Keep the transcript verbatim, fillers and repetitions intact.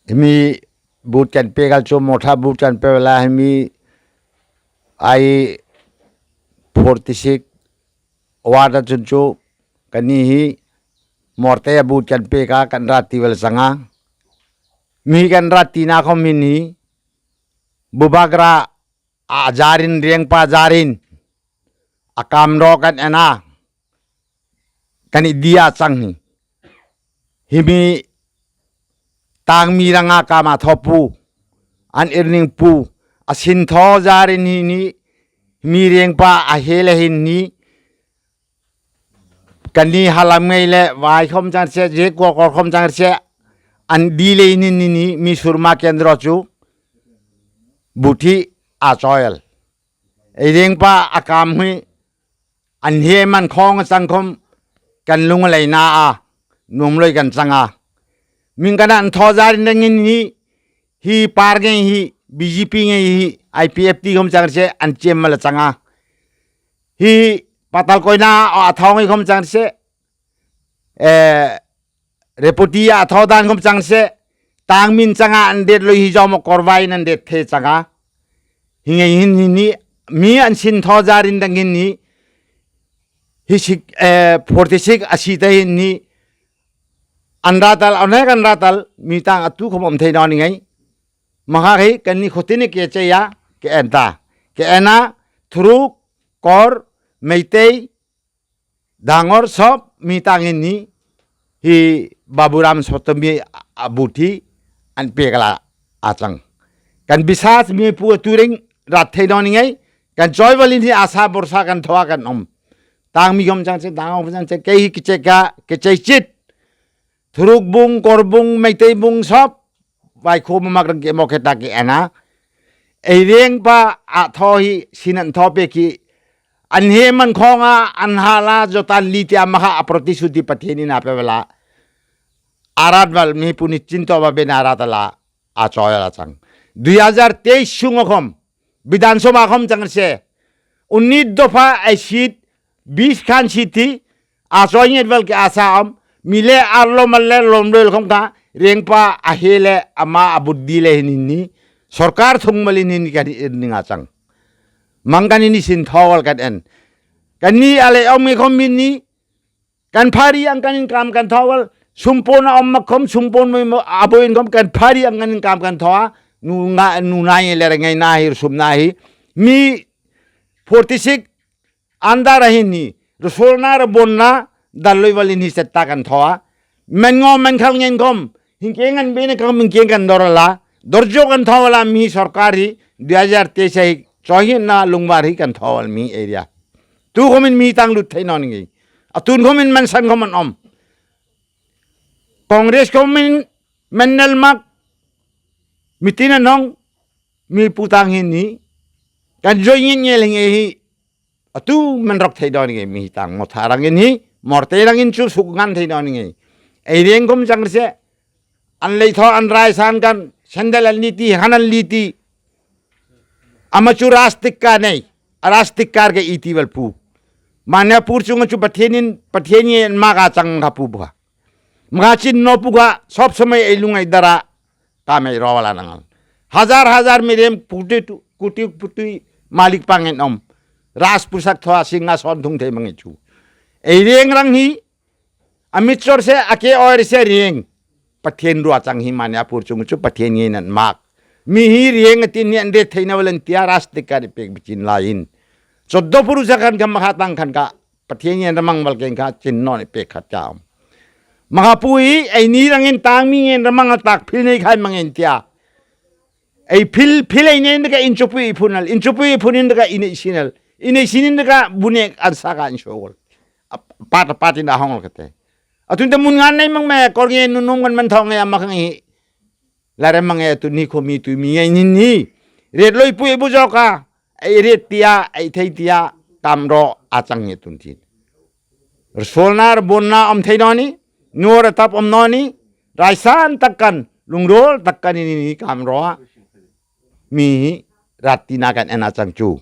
Himi but kan pegal chu motha but kan pegala himi ai forty six wada chun chu kani hi morte ya but kan peka kan rati wel sanga. Mi kan rati na khom hini bubagra ajarin rengpa jarin akam ro kan ena kani dia chang hi. Himi tang mi ranga kama thopu an earning pu asin tho jarin hini mi rengpa ahele hini kani halam ngai le wai khom chang se je kokor khom chang se an di le hini nini mi surma kendro chu buthi achoyal. Ei rengpa akam hi an he man khong chang khom kan lung lai na a num loi kan chang a. Ming kana an tho jarin dang hini hi par ngai hi B J P ngai hi I P F T khom chang se an chem mala chang a. Hi patal koina o athong hi khom chang se. Eh, repoti ya tho dan khom chang se. Tang min changa an det loi hi jomo korbai nan det the changa. Hingai hin hini mi an sin tho jarin dang hini. Hi sik, eh, forty six asi ta hini. An ratal, onek an ratal, mi tang atu khom om thei noni ngai. Maha hi kani khotini ke che ya, ke enta. Ke ena, thuruk, kor, meitei, dangor sob mi tangin ni hi Baburam Sotomi abuthi an pekla achang. Kan bisas mi pu turing rat thei doni ngai kan joy balin hi asa borsa kan thoa kan om. Tang mi gom chang che dang om chang che kei hi kiche ka kiche chit. Thuruk bung, kor bung, meitei bung sob bai khu mamak rang ke mo khe ta ke ana. Ei reng pa a tho hi sinan tho pe ki an he man khong a an ha la jotan li ti ama kha a protisuti Pathian ni na pe bela. Arat bal mi puni chinto ba bena arat la a choya la chang. Dui hajar teis sungo khom Bidhan Sabha khom chang se. Unni dopha ai seat, bis khan seat thi, a choi nget bal ke asa am, mile arlo malle lomlel khom kha, rengpa ahele ama abuddhi le hinini, sorkar thung mali nini kani irning achang. Mangkani ni sin thawal kan en. Kani ale om nge khom mini, kan phari ang kanin kam kan thawal, sumpon om makhom, sumpon mo abo in khom kan phari ang kanin kam kan thawa, nu nga, nu nai le ngai na hi, sum na hi. Mi forty six andar ahin ni, rusolna ro bonna, daloi walin hi setta kan thawa. Men ngo men khal ngen khom, hingke ngan bene khom hingke kan dorala, dorjo kan thawala mi sorkari, dui hajar teis ai, chohin na lungbar hi kan thawal mi area. Tu khomin mi tang lut thai non ngi. Atun khomin man san khoman om. Congress khomin mennel mak mitina nong mi putang hin ni. Kan joy ngin ngel hinge hi. Atu man rok thai don ngi mi tang mo tharang in hi. Morte rang in chu suk ngan thai don ngi. Ei reng khom chang se. An lei tho an rai san kan sandal an liti hanan liti. Ama chu rastik ka nei. Rastik kar ke iti bal pu. Manipur chunga chu Pathianin, Pathiani maga chang ka pu bha. Maga chin no pu ga sob samay ei lungai dara kamai rawala nangal. Hajar hajar mirem puti tu, kuti puti malik pangen om. Ras pusak thoa singa son thung thei mangi chu. Ei reng rang hi Amitsor se ake oir se rieng. Pathian rua chang hi mani apur chung chu Pathian ngi nan mak. Mi hi rieng tin ni ande theina walan tia ras te kari pek bichin lain. Choddo puru sa khan ka maha tang khan ka Pathian ngi ramang bal keng ka chin non pek kha cham. Maha pui ai ni rangin tang mi ngen ramang tak phil nei khai mangen tia. Ei phil, phil ei nen ka inchopui phunal, inchopui phunin ka inei sinal, inei sinin ka bunek an saka an sogol. Ap-, pat, pat in ahong kete. Atun te mun ngan nei mang me, kor nge nu num ngan man thong nge ama khang hi. Lare mang nge tu ni khomi tu mi nge ni ni. Ret loi pui bu joka, ei ret tia, ei thei tia, kam ro achang nge tun tin. Rsolnar bonna om thei noni, nuor tap om noni, raisan takkan, lungrol takkan ini ni kam roa, mi rati nakan ena chang chu.